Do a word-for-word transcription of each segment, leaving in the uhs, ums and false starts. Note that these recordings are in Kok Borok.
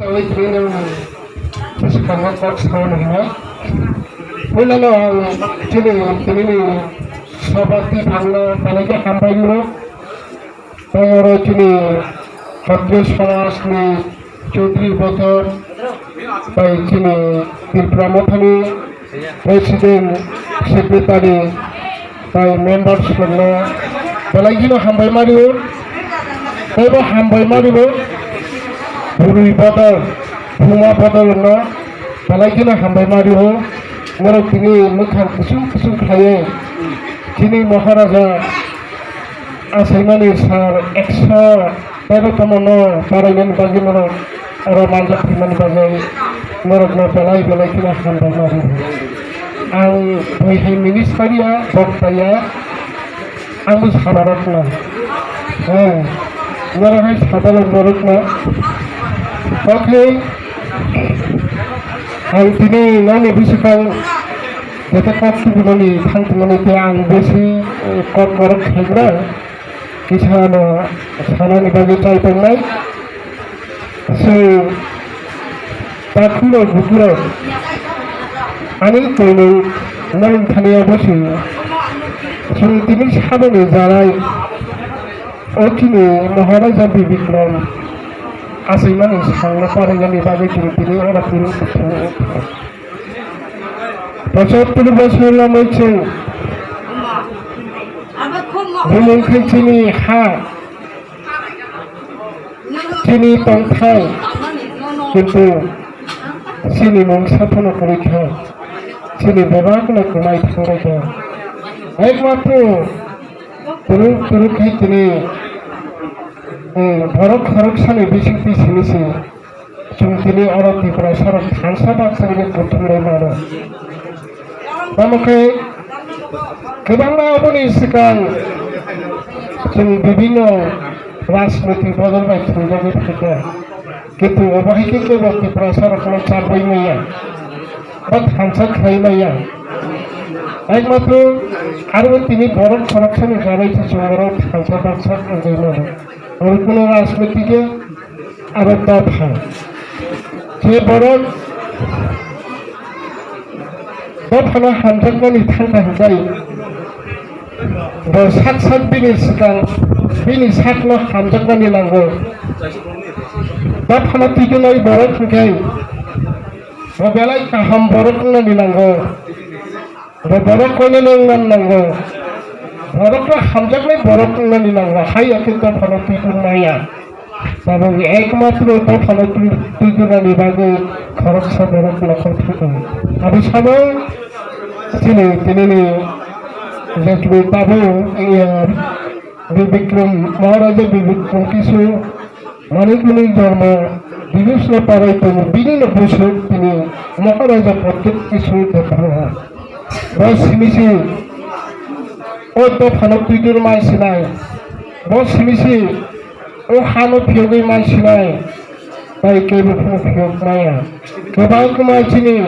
Oi, tini ang bwskango kok sao nangma. Puilano ang chini, tinini sobhapati thangno belai khe hambai rwo. Tei oro chini Khatri somajni Chaudhary Bodol bai chini Tripura Mothani President, Secretary bai members rokno belai kheno hambai ma rwo. Tei bo hambai ma rwo. Bwrwi bodol, buma bodol rokno belai kheno hambai ma rwo. Norok tini mwkhang kuchuk kuchuk khlaiwi chini Maharaja achaimani sal ekso tebo tomono baraimani bagwi norok oro manjak phaimani bagwi norokno belai belai kheno hambai ma rwo. Ang bui hai minister ya, bokta ya, ang bo sabarok na. Eh, norok hai sadalo norok na. Okay. Ang tini nani bwswkang jeta kok tubunani thang tongmani tei ang besi, eh, kok norok khaigra. Kisa no sanani bagwi chai tongnai. Chwng takhuk rok bukhuk rok ani koinwi nang thani obo se. Chwng tini saboni jarai o chini Maharaja Bibikrom achaimani salno parignani bagwi chwng tini oro phuru. Pochattor bosor lamai chwng bumung khai chini ha, chini tongthai, kintu chini mungsa phano kwrwi kha, chini bebak no kwmai thangbai kha. Ekmatro kwrwk kwrwk khai tini, eh, borok khoroksani bisingtwi simi se. Chwng tini oro Tiprasa rok thansa baksa bai kuthum rwi mano. Tamo khe kwbangma aboni swkang chwng bibinno rajnoitik bodol bai thwngjagwi phaikha. Kintu obo hai khe kebo Tiprasa rokno chabwi maya ba thansa khlai maya. Ekmatro aro tini borok khoroksani bagwi se chwng oro thansa baksa wngwi mano. Oro kuno rajnoitik aro dopha. Je borok dophano hamjakmani thangkha hwnkhai, bo sak sak bini swkang bini sakno hamjakmani nango. Dophano twitonai borok hwnkhai, bo belai kaham borok wngnani nango. Bo borok koinani wngmani nango. Borokno hamjaknai borok wngnani nango. Hai ya khe dophano twiton maya. Tabuk ekmatro dophano twi-, twitonani bagwi khoroksa borok nokhor thwkgo. Abo sabo chini tinini je chini tabuk, iya, Bibikrom, Maharaja Bibikrom Kisu, Manikmani jormo Bibisno parai tongo, bini no busuk tini Maharaja Pradyut Kisu Debbarma. Bo simi se o dophano twitor mai sinai, bo simi se o hano phiyogwi mai sinai, bai kebo phano phiyok maya. Kwbangma chini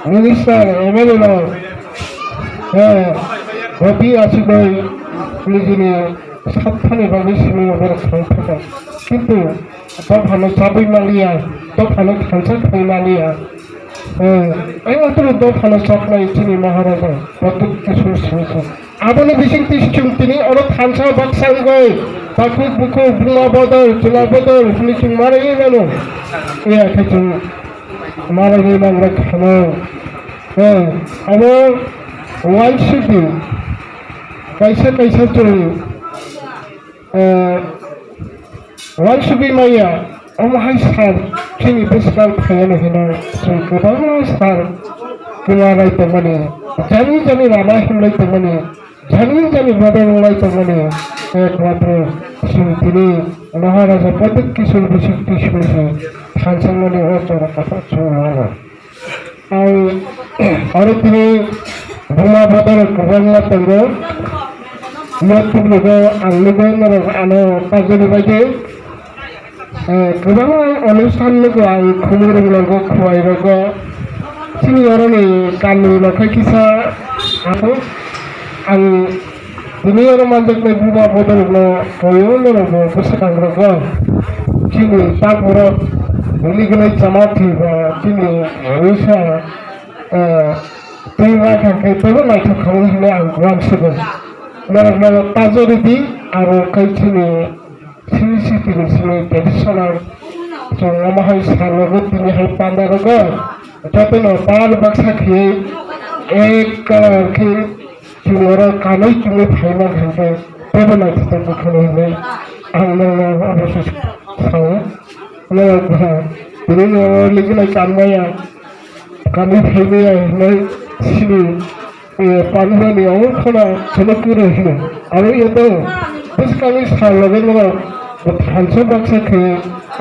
minister, M L A rok, eh, roti achugwi nijini sathani bagwi simi borok thang thaka. Kintu dophano chabwi maliya, dophano thansa khai maliya. Eh, ai aturu dophano chapnai chini Maharaja, Pradyut Kishore simi se. Aboni bisingtwi chwng tini oro thansa baksa wngwi takhuk bukhuk buma bodol chwla bodol hwnwi chwng manwi mano. Iya khe chwng manwi mangrok khano. Eh, abo uansukdi kaisa kaisa chwng, eh, uansugwi maya. Omo hai sal chini bwskang phaiya no hino chwng kwbangma sal kwma lai tongmani, jani jani lama himlai tongmani, jani jani bodol wnglai tongmani, ekmatro chwng tini Maharaja Pradyut Kishore Bishnu Kishore se thansa mani o chwra kathar chwng mano. Ang oro tini buma bodol kwbangma tongo. Yatribrogo ang logo norok ano tajani bagwi, eh, kwbangma onusthan logo ang khumui rwnglogo, khuwai rogo. Chini oroni kami nokhai kisa ang, ang Tini oro manjaknai buma bodolrokno koyoi norokbo bwswkangrokno chini takhorok Bini gwnai chama thwiba chini Orissa, eh, twi ma kha khe teibo naithok khamu hinwi ang uansukgo. Norok norok tajoridi aro khe chini sini sitini sini traditional chwng omo hai salogo tini hai panda rogo jotono bar baksa khe ek kalar khe chwng oro kanwi chumui phaima kha khe teibo naithotok wngkha hinwi ang norok abo se sao. Norok bwha tini no ligina kanmaya kanwi phaimaya hinwi sini eh, panimani abo kheno kheno kwrwi hino. Aro yato bwskangni sal loge norok thansa baksa khe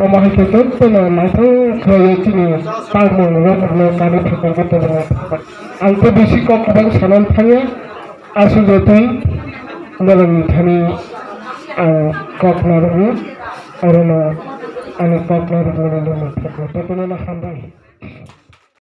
omo hai khe jotono naithok khlaiwi chini tangmung rokno kanwi phaikha jotono. Ang khe bisi kok kwbang sanani thangya, aswk jotoi norokni thani ang kok narwkno, orono ani kok narwkmani jotono hambai.